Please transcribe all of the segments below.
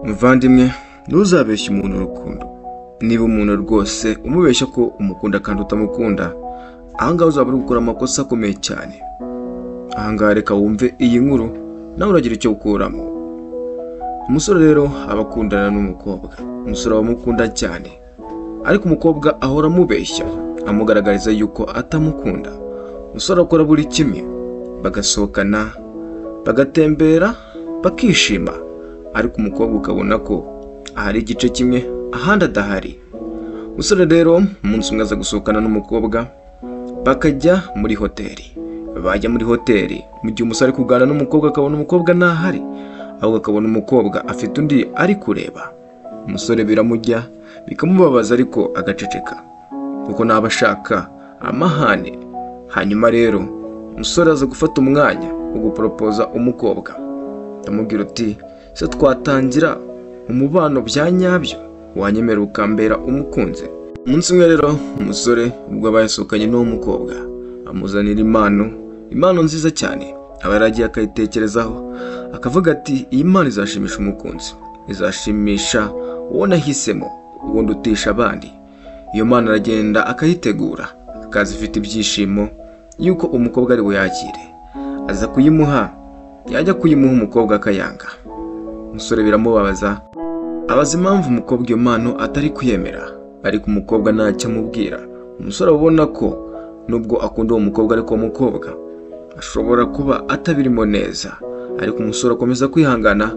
Muvandimwe, ntuzabeshye umuntu urukundo. Niba umuntu rwose umubeshya ko umukunda kandi utamukunda, ahangaha uzaba uri gukora amakosa akomeye cyane. Ahangaha reka wumve iyi nkuru nawe uragira icyo ukuramo. Umusore rero aba akundana n'umukobwa. Umusore aba amukunda cyane, ariko umukobwa ahora amubeshya, amugaragariza yuko atamukunda. Umusore akora buri kimwe, bagasohokana, bagatembera, bakishima, ariko umukobwa ukabona ko ahari igice kimwe ahandi adahari. Umusore rero umunsi umwe aza gusohokana n'umukobwa bakajya muri hoteli. Bajya muri hoteli, mu gihe umusore ari kuganira n'umukobwa akabona umukobwa ntahari, ahubwo akabona umukobwa afite undi ari kureba. Umusore biramujya bikamubabaza, ariko agaceceka kuko ntaba ashaka amahane. Hanyuma rero umusore aza gufata umwanya wo guporopoza umukobwa, amubwira uti: "Se twatangira umubano bya nyabyo, wanyemera ukambera umukunzi?" Umunsi umwe rero umusore ubwo aba yasohokanye n'uwo mukobwa, amuzanira impano, impano nziza cyane. Aba yaragiye akayitekerezaho, akavuga ati: "Iyi mpano izashimisha umukunzi, izashimisha uwo nahisemo, uwo ndutisha abandi." Iyo mpano aragenda akayitegura, akaza ifite ibyishimo yuko umukobwa ari buyakire. Aza kuyimuha, yajya kuyimuha umukobwa akayanga. Umusore biramubabaza, abaza impamvu umukobwa iyo mpano atari kuyemera, ariko umukobwa ntacyo amubwira. Umusore abona ko nubwo akunda uwo mukobwa, ariko uwo mukobwa ashobora kuba atabirimo neza. Ariko umusore akomeza kwihangana,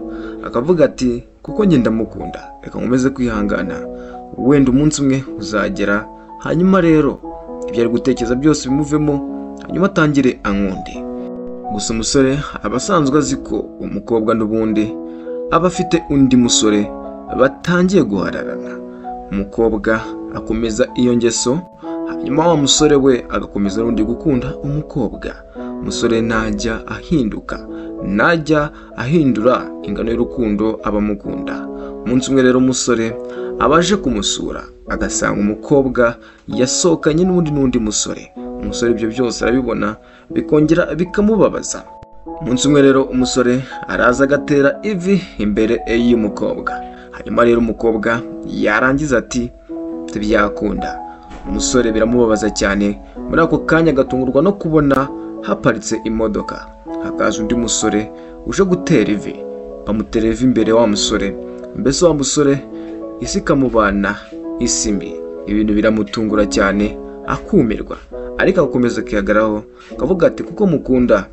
akavuga ati: "Kuko njye ndamukunda, reka nkomeze kwihangana, wenda umunsi umwe uzagera, hanyuma rero ibyo ari gutekereza byose bimuvemo, hanyuma atangire ankunde." Gusa umusore aba asanzwe azi ko umukobwa n'ubundi aba afite undi musore batangiye guhararana. Umukobwa akomeza iyo ngeso, hanyuma wa musore we agakomeza n'undi gukunda umukobwa. Umusore ntajya ahinduka, ntajya ahindura ingano y'urukundo aba amukunda. Umunsi umwe rero umusore aba aje kumusura, agasanga umukobwa yasohokanye n'undi musore. Umusore ibyo byose arabibona, bikongera bikamubabaza. Umunsi umwe rero umusore araza agatera ivi imbere y'umukobwa. Hanyuma rero umukobwa yarangiza ati: "Ntibyakunda." Umusore biramubabaza cyane. Muri ako kanya agatungurwa no kubona haparitse imodoka, hakaza undi musore uje gutera ivi. Bamutera ivi imbere wa musore, mbese wa musore isi ikamubana isi mbi. Ibintu biramutungura cyane, akumirwa, ariko agakomeza akihagararaho, akavuga ati: "Kuko mukunda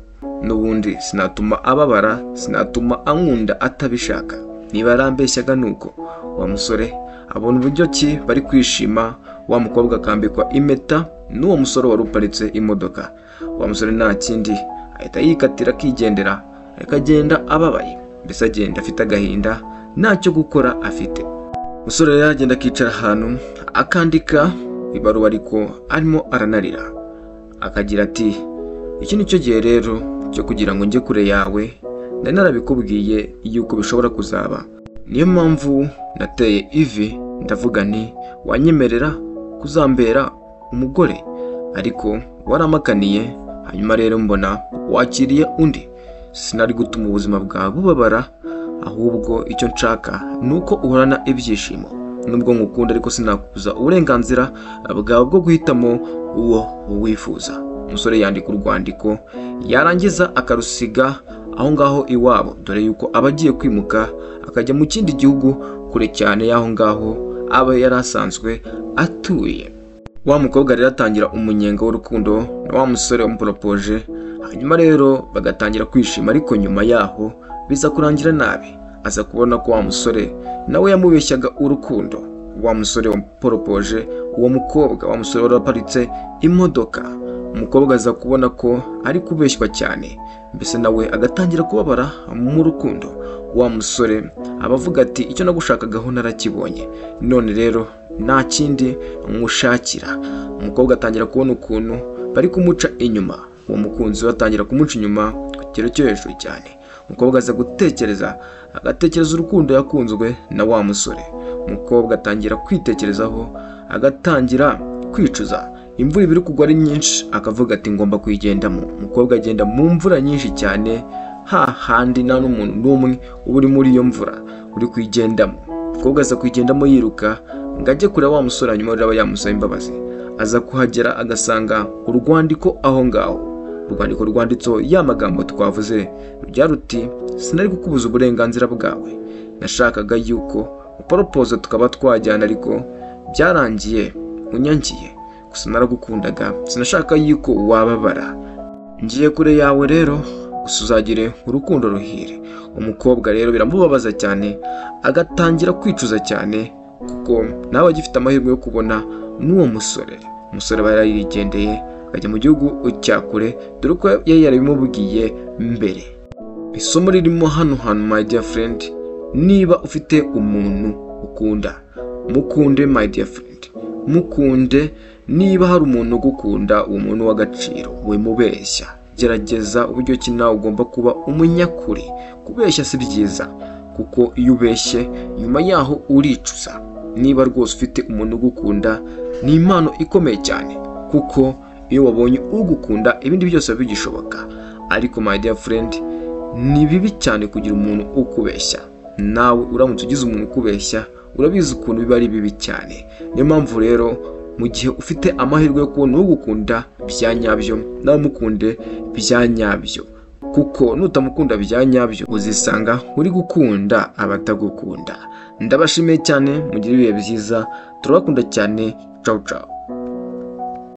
n'ubundi sinatuma ababara, sinatuma ankunda atabishaka, niba yarambeshyaga." Nuko wa musore abona uburyo ki bari kwishima, wa mukobwa akambikwa impeta n'uwo musore wari uparitse imodoka. Wa musore nta kindi, ahita yikatira akigendera, akagenda ababaye, mbese agenda afite agahinda, ntacyo gukora afite. Umusore rero agenda akicara ahantu akandika ibaruwa, ariko arimo aranarira, akagira ati: "Iki ni cyo gihe rero cyo kugira ngo njye kure yawe, nari narabikubwiye yuko bishobora kuzaba, niyo mpamvu nateye ivi ndavuga nti wanyemerera kuzambera umugore, ariko waramakaniye. Hanyuma rero mbona wakiriye undi, sinari gutuma ubuzima bwawe bubabara, ahubwo icyo nshaka ni uko uhorana ibyishimo. Nubwo ngukunda, ariko sinakubuza uburenganzira bwawe bwo guhitamo uwo wifuza." Umusore yandika urwandiko, yarangiza akarusiga aho ngaho iwabo, dore yuko aba agiye kwimuka akajya mu kindi gihugu kure cyane y'aho ngaho aba yari asanzwe atuye. Wa mukobwa rero atangira umunyenga w'urukundo na wa musore wamuporopoje, hanyuma rero bagatangira kwishima, ariko nyuma yaho biza kurangira nabi. Aza kubona ko wa musore nawe yamubeshyaga urukundo. Wa musore wamuporopoje uwo mukobwa, wa musore wari waparitse imodoka, umukobwa aza kubona ko ari kubeshywa cyane, mbese nawe agatangira kubabara mu rukundo. Wa musore aba avuga ati: "Icyo nagushakagaho narakibonye, none rero nta kindi nkushakira." Umukobwa atangira kubona ukuntu bari kumuca inyuma, uwo mukunzi we atangira kumuca inyuma ku kigero cyo hejuru cyane. Umukobwa aza gutekereza, agatekereza urukundo yakunzwe na wa musore. Umukobwa atangira kwitekerezaho, agatangira kwicuza. Imvura iba iri kugwa ari nyinshi, akavuga ati: "Ngomba kuyigendamo." Umukobwa agenda mu mvura nyinshi cyane, hahandi nta n'umuntu n'umwe uba uri muri iyo mvura. uri kuyigendamo. Umukobwa aza kuyigendamo yiruka ngo ajye kureba wa musore, hanyuma aba yamusaba imbabazi. Aza kuhagera agasanga urwandiko aho ngaho, urwandiko rwanditseho ya magambo twavuze, rujya ruti: "Sinari kukubuza uburenganzira bwawe, nashakaga yuko uporopoza tukaba twajyana, ariko byarangiye unyangiye, gusa naragukundaga, sinashaka yuko wababara, ngiye kure yawe rero, gusa uzagire urukundo ruhire." Umukobwa rero biramubabaza cyane, agatangira kwicuza cyane kuko nawe agifite amahirwe yo kubona n'uwo musore. Umusore aba yarigendeye akajya mu gihugu cya kure, dore ko yari yarabimubwiye mbere. Isomo ririmo hano hantu, my dear friend, niba ufite umuntu ukunda, mukunde my dear friend, mukunde. Niba hari umuntu ugukunda, uwo muntu w'agaciro, wimubeshya, gerageza uburyo ki nawe ugomba kuba umunyakuri. Kubeshya si byiza, kuko iyo ubeshye nyuma yaho uricuza. Niba rwose ufite umuntu ugukunda, ni impano ikomeye cyane, kuko iyo wabonye ugukunda ibindi byose biba bigishoboka. Ariko my dear friend, ni bibi cyane kugira umuntu ukubeshya. Nawe uramutse ugize umuntu ukubeshya, urabizi ukuntu biba ari bibi cyane. Niyo mpamvu rero mu gihe ufite amahirwe yo kubona ugukunda bya nyabyo, nawe mukunde bya nyabyo, kuko nutamukunda bya nyabyo uzisanga uri gukunda abatagukunda. Ndabashimiye cyane, mugire ibihe byiza, turabakunda cyane. Ciao ciao.